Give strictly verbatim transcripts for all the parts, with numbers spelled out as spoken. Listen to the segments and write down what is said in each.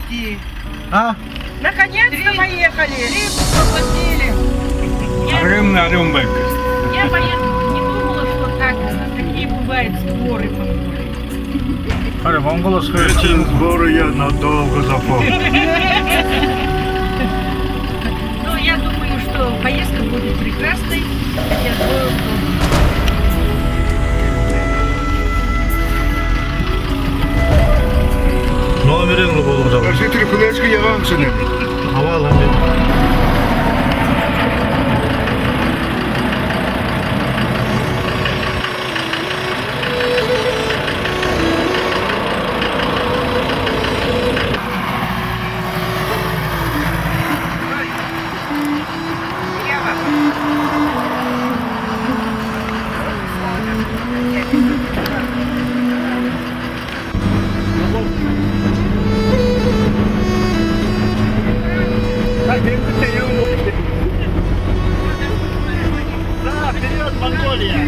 Почти. А? Наконец-то поехали. Три заплатили. Я, Арюун, Арюун байг. Я поехала, не думала, что так, э, такие бывают сборы, по-моему. Харин Монгол улас... Эти сборы я надолго запомню. Но я думаю, что поездка будет прекрасной. Я думаю, что... Номерынь лэ болгожо абаа. Аши, тэрэ флешка яагаан шэнэ. Абаал, абаал. Да, вперёд, Монголия!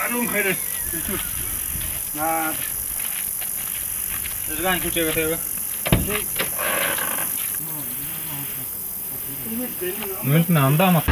Арюун хайрай. Наа. Зэжгэн хүчэйгөө тэбэ. Мүнтнэ андама.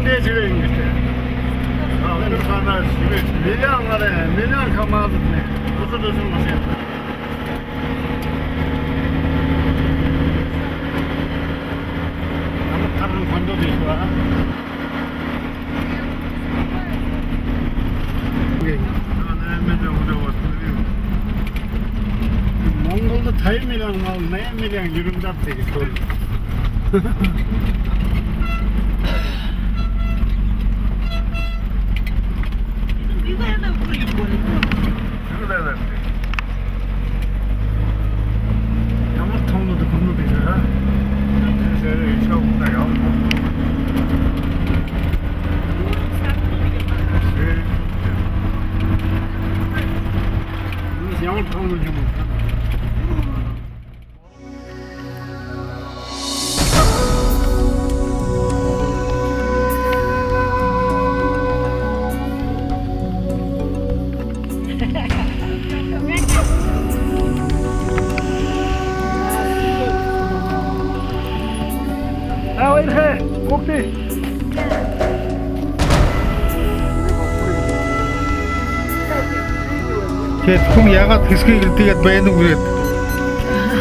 Дээжэ юм гээшэ. А, һанаа шэбэ. Миллион гараа, миллион КамАЗ-ай. Бусад үсэм машина. Ямар тарган хондоо гээшэ бэ, а? Монголдо табан миллион мал, найман миллион ерэн даб тиигээд. Ямар томнууд хүнүүд юм бэ, а? Ямар томнууд юм бэ? А, ойрхон, угты. Тиигээд хүн яагаад хэсэгэй гэртэеэ байнаб гээд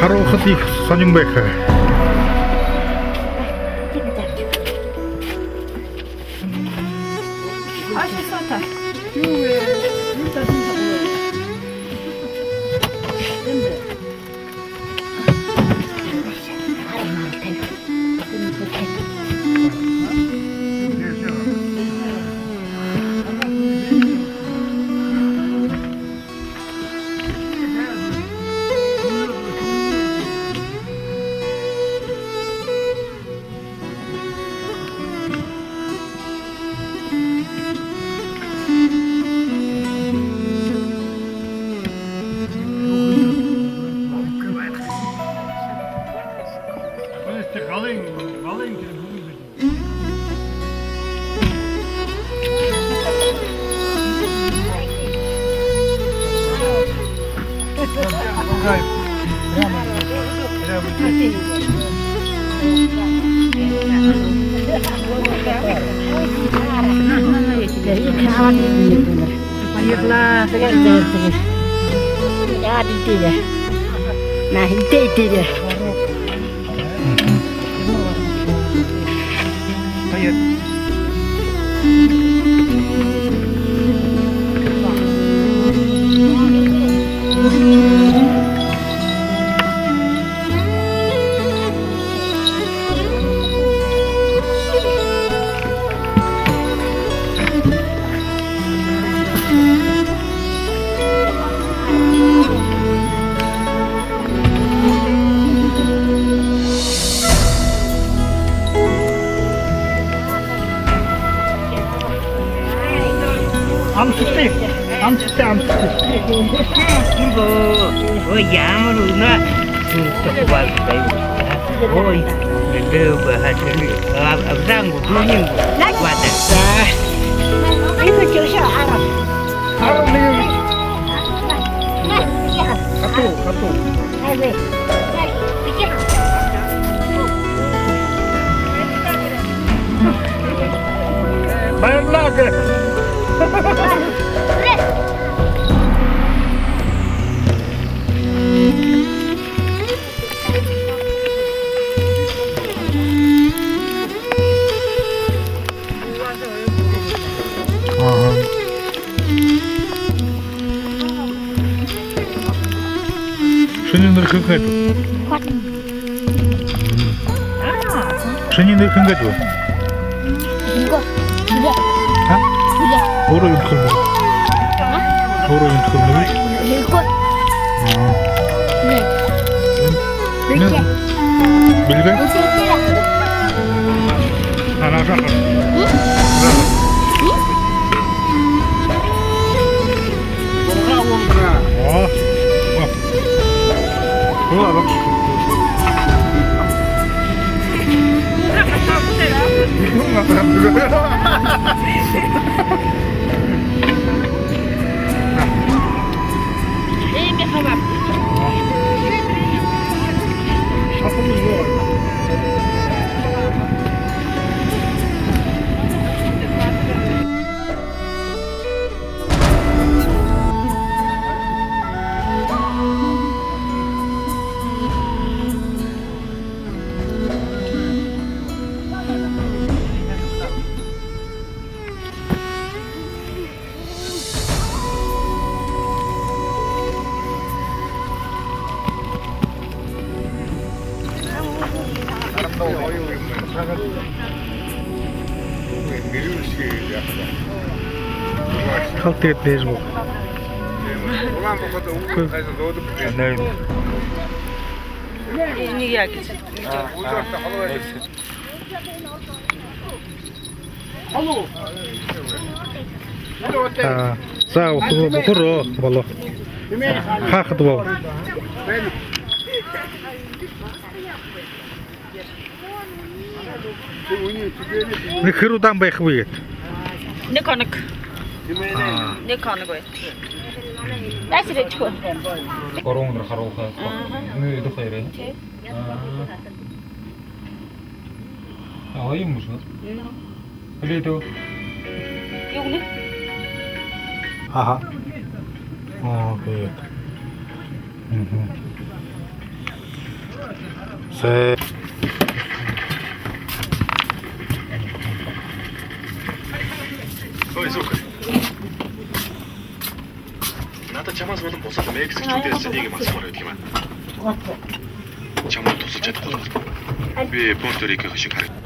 харуулхада ехэ һонин байха. Баярлаа. Яа, дидигэ. На, хинтэй дидигэ. Амсагты, амсагты, амсагты. Ой, ямар үнэ. Ой, дэбэ хатэры. Абзаан гү, дүүнэн гү. Вада. За. Энэ тиишээ хараа. Хараа, нэгэ. Хатуу, хатуу. Баярлаа. Ага. Шинии нэрэ хэн гээд? Шинии нэрэ хэн гээд? Лего. Лего. А? Лего. Өөрөө юун хэлэнэ? А? Өөрөө юун хэлэнэ? Лего. Аа. Лего. Бэлэг. Бэлэг. Бэлэг. Анаа шахар. М? М? О. О. Халта гээд дээжэ гү? Энийг яа гэжэ? А, за, үхэр, үхэр, оо, болоо. Хаахада болоо. Нэгэ хэр удаан байха бэ гээд? Нэгэ хоног. А. Нэгэ хоног бай. Дальше лечу. Гурбан үдэр харуулха. Ага. Нэ, эдэ хоёрой. Тии. А. А, гоё юм шүү. Мм. Хэлээд үү? Юу гэнэ? Аха. Оо, тэгээд. Мгм. Сэ. Ой, сука. Надад чамаас болон бусад Мексикчүүдээс нэгэ юм асуумаар байдаг юм аа. Чамд тусалжа чадахгүйб. Би Порто-Рикоһоо шэнги харагдаха.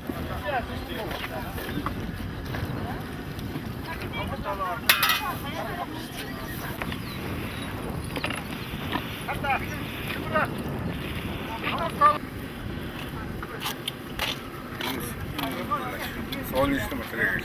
Солнечный материал.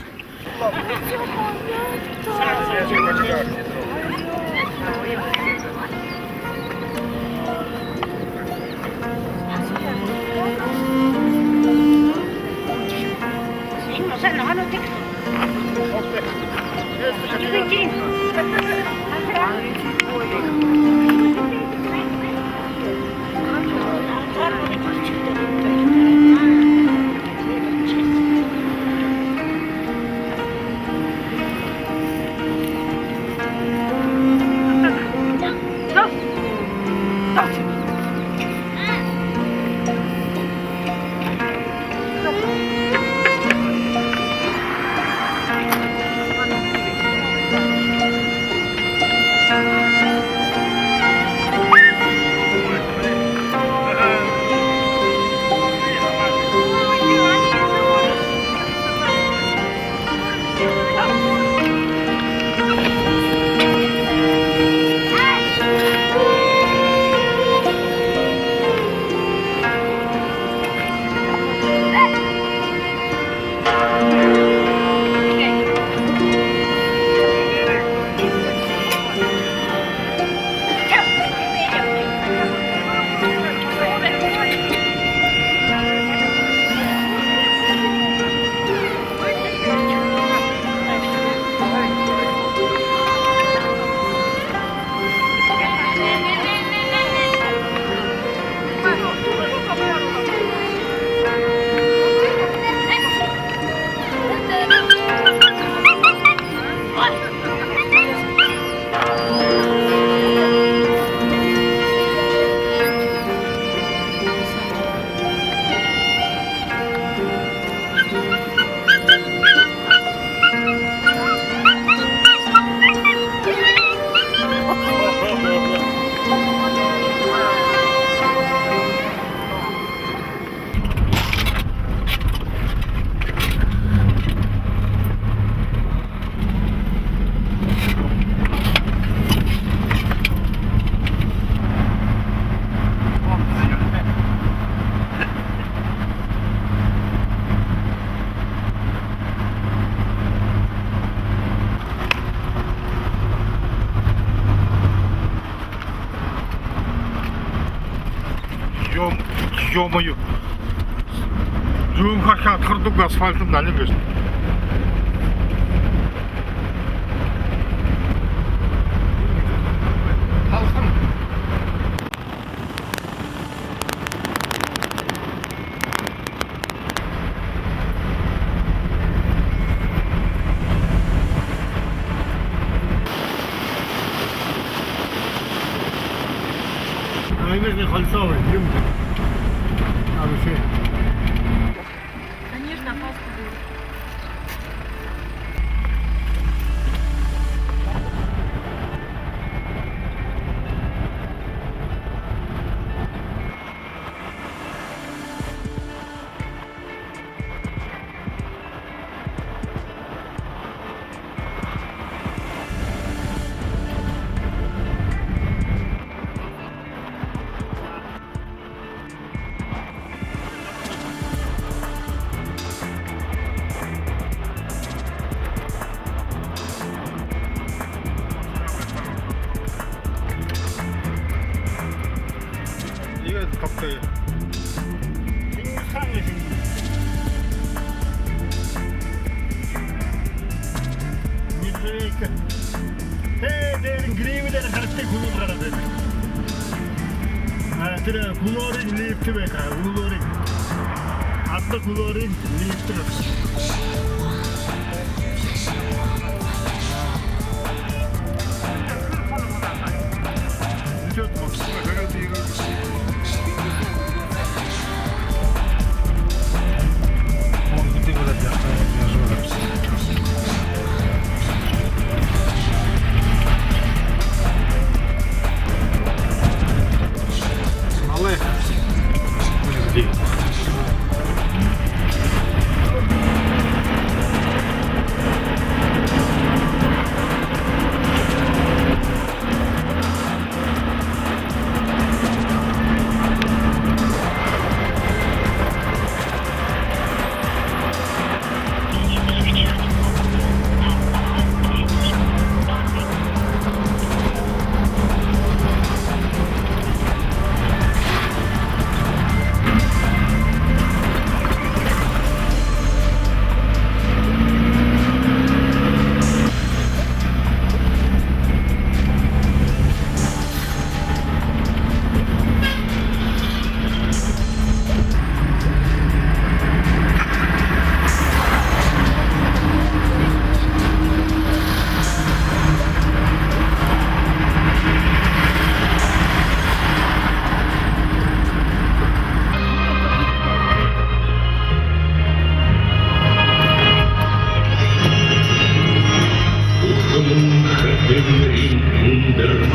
Ё-, ё-моё. Зүүн харахи, адхардаг асфальт налин гээшэ. Конечно, пасту. Тэрэ хүлөөринь лифт байха, хүлөөринь. Арда хүлөөринь лифт байха. Идёт машина, горит, едет.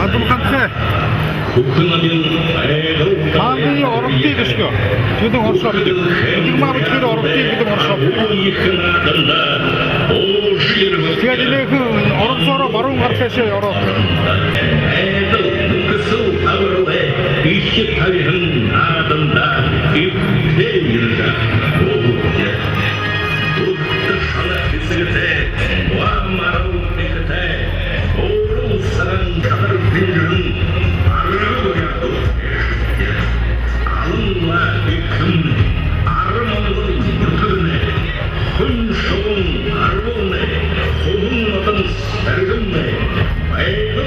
Адуу ханхэ. Мангые оробти гээшэ гү? Тэдэ оршоод. Эдэ мамчхэр оробти гэдэг оршоод. Тиигээд энээхэн оромсоороо баруун гар тээшээ ороод. Уран сагаан шадар тэнгэриин арга буяад үгтэжэ. Алан лаа бэхэм, ара монгол нютагнай, хүн шубуун арбалнай, хүбүүн модон сэргэмнай, Байгал